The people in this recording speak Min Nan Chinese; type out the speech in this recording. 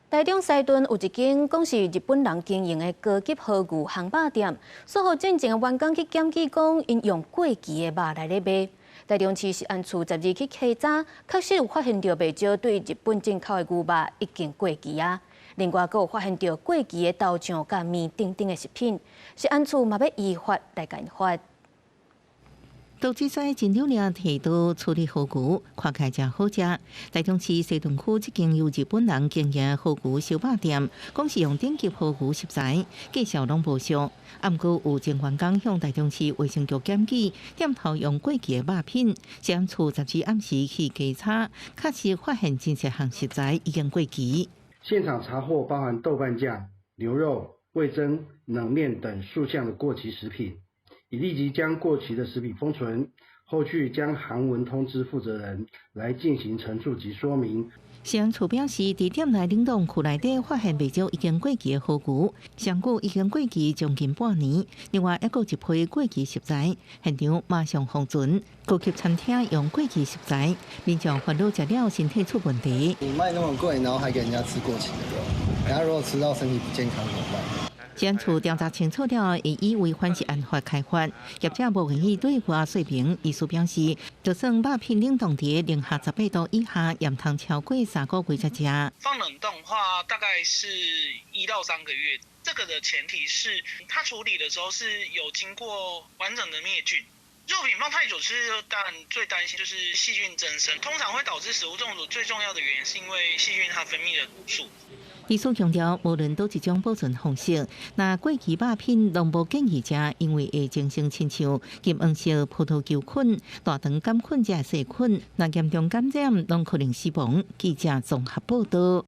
台中西屯有一間講是日本人經營的高級和牛烘肉店，鎖予進前的員工去檢舉講，𪜶用過期的肉來咧賣。台中市食安處十二去稽查，確實有發現著袂少對日本進口的牛肉已經過期啊。另外，閣有發現著過期的豆醬佮麵等等的食品，食安處嘛欲依法來共罰。投資在真了領提到處理和牛，看起來誠好食。台中市西屯區這間由日本人經營和牛燒肉店，講是用頂級和牛食材，價數攏無俗。啊，毋過有前員工向台中市衛生局檢舉，店頭用過期的肉品，食安處十二暗時去稽查，確實發現真濟項食材已經過期。現場查獲包含豆瓣醬、牛肉、味噌、冷麵等數項的過期食品。已立即將過期的食品封存，後續將函文通知負責人來進行陳述及說明。食安處表示，佇店內冷凍庫內底發現袂少已經過期的和牛，上久已經過期將近半年。另外，猶閣一批過期食材，現場馬上封存。高級餐廳用過期食材，民眾煩惱食了身體出問題。你賣那麼貴，然後還給人家吃過期的肉，人家如果吃到身體不健康怎麼辦？食安處調查清楚了，會依違反食安法開罰。業者無願意對外說明，意思表示，就算肉品冷凍佇零下18度以下，也毋通超過3個月才食。放冷凍的話，大概是1到3個月。這個的前提是，它處理的時候是有經過完整的滅菌。肉品放太久，其實當然最擔心就是細菌增生，通常會導致食物中毒。最重要的原因是因為細菌它分泌的毒素。醫師強調，無論佗一種保存方式，若過期肉品攏無建議食，因為會增生親像金黃色葡萄球菌、大腸桿菌這細菌，若嚴重感染，攏可能死亡。記者綜合報道。